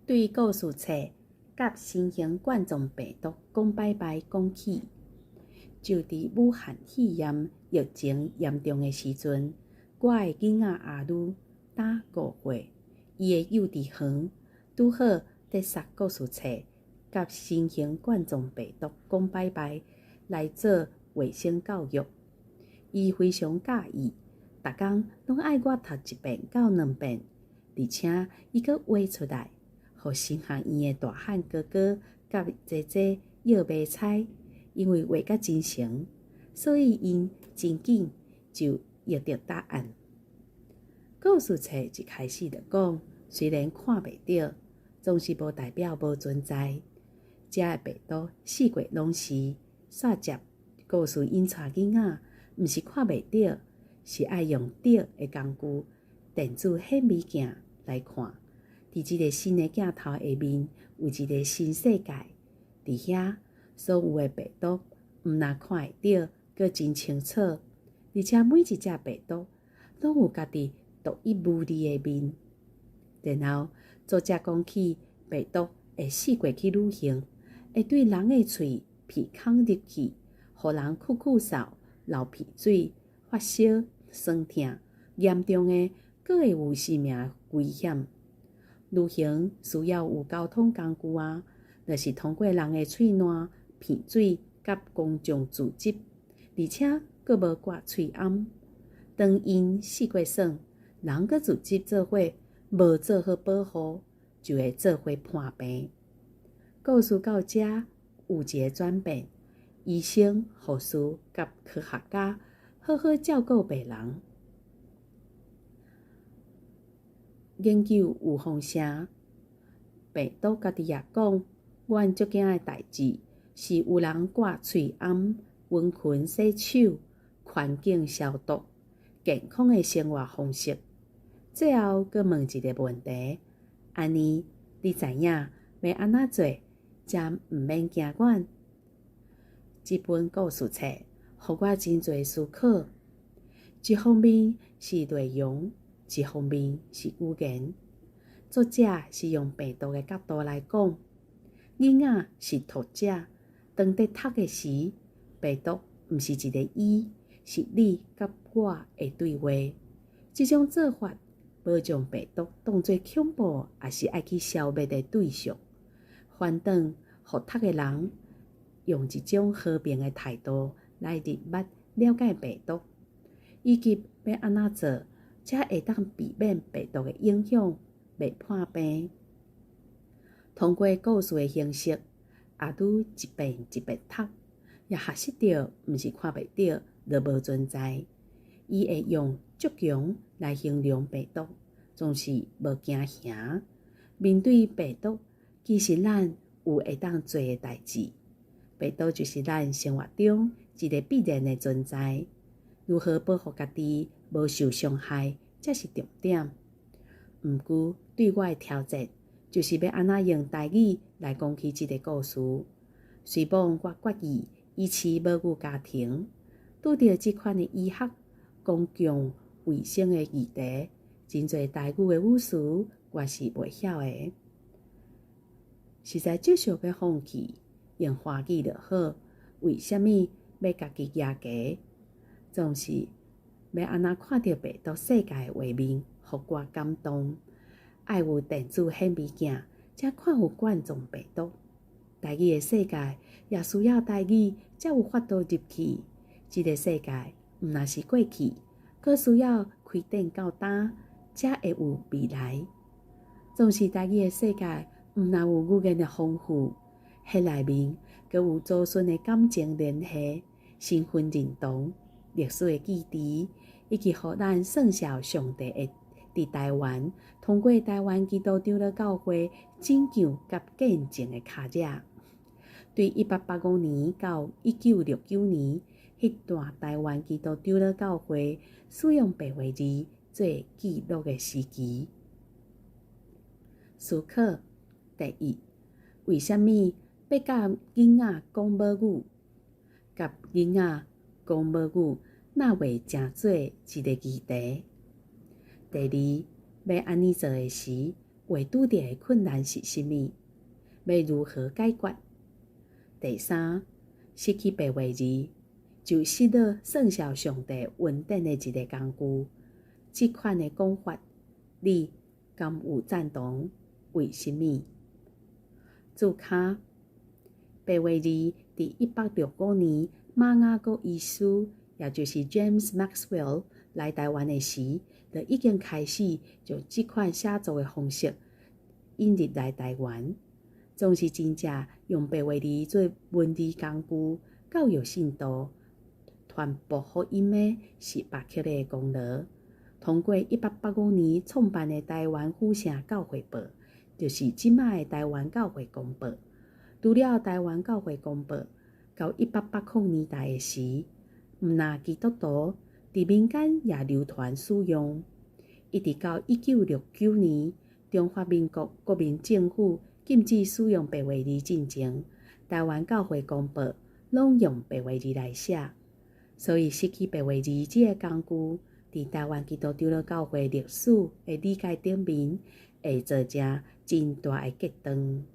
對故事冊佮新型冠狀病毒講拜拜講起，就佇武漢肺炎疫情嚴重的時陣，我的囡仔阿女今5歲，伊的幼稚園拄好佇索故事冊佮新型冠狀病毒講拜拜來做衛生教育。伊非常佮意，逐工攏愛我讀一遍到兩遍，而且伊閣畫出來，予神學院的大漢哥哥佮姐姐藥袂猜，因為畫甲真成，所以𪜶真緊就譯著答案。故事冊一開始就講，雖然看袂著，總是無代表無存在。遮的病毒四界攏是，煞接故事引帶囡仔，毋是看袂著，是愛用著的工具——電子顯微鏡來看。佇這个新的鏡頭下面，有一个新世界。佇遐，所有的病毒毋但看會著，閣真清楚，而且每一隻病毒攏有家己獨一無二的面。然後，作者講起病毒會四界去旅行，會對人的喙、鼻孔入去，予人咳咳嗽、流鼻水、發燒、酸痛，嚴重的閣會有生命危險。旅行需要有交通工具啊，若是通過人的喙瀾、鼻水佮公眾組織，而且閣無掛喙罨。當𪜶四界耍，人佮組織做伙無做好保護，就會做伙破病。故事到遮有一个轉變，醫生、護士佮科學家好好照顧病人。研究有風聲，病毒家己也講，阮足驚的代誌是有人掛喙罨、溫泉洗手、環境消毒、健康的生活方式。最後，閣問一个問題：按呢，你知影欲按怎做，才毋免驚阮？這本故事冊，予我真濟思考。一方面是內容，一方面是語言。作者是用病毒的角度來講，囡仔是讀者。當佇讀的時，病毒毋是一个伊，是你佮我的對話。這種做法無將病毒當做恐怖，抑是愛去消滅的對象，反轉予讀的人用一種和平的態度來認捌了解病毒，以及欲按怎做，才會當避免病毒的影響，袂破病。通過故事的形式，阿女一遍一遍讀，也學習著毋是看袂著就無存在。伊會用足強來形容病毒，總是無驚嚇。面對病毒，其實咱有會當做的代誌。病毒就是咱生活中一个必然的存在。如何保護家己無受傷害，才是重點。毋過對我的挑戰，就是欲按怎用台語來講起這个故事。雖罔我決意維持母語家庭，拄著這款的醫學、公共衛生的議題，真濟台語的語詞我是袂曉的，實在足想欲放棄，用華語就好。為啥物欲家己壓低？總是欲按怎看著病毒世界的畫面，予我感動。愛有電子顯微鏡，才看有冠狀病毒。台語的世界也需要台語，才有法度入去。這个世界毋但是過去，閣需要開展到今，才會有未來。總是台語的世界，毋但有語言的豐富，彼內面閣有祖孫的感情聯繫、身份認同、歷史的記憶，以及予咱算數上帝會佇台灣通過台灣基督長老教會拯救佮見證的跤跡。對1885年到1969年，彼段台灣基督長老教會使用白話字做記錄的時期。思考：第一，為啥物欲佮囡仔講母語？佮囡仔講母語，若袂成做一个議題？第二，欲按呢做的時，會拄著的困難是啥物？欲如何解決？第三，失去白話字，就失落算數上帝恩典的一个工具。這款的講法，你敢有贊同？為啥物？註跤，白話字佇1865年馬雅各醫師，也就是 James Maxwell 來台灣的時，就已經開始將這款寫作的方式引入來台灣。總是真正用白話字做文字工具，教育信徒、傳播福音的是巴克禮的功勞。通過1885年創辦的台灣府城教會報，就是這擺的台灣教會公報。除了台灣教會公報，到1880年代的時，毋但基督徒佇民間也流傳使用，一直到1969年，中華民國國民政府禁止使用白話字進前，台灣教會公報攏用白話字來寫，所以失去白話字這个工具，佇台灣基督長老教會歷史的理解頂面，會造成真大的隔斷。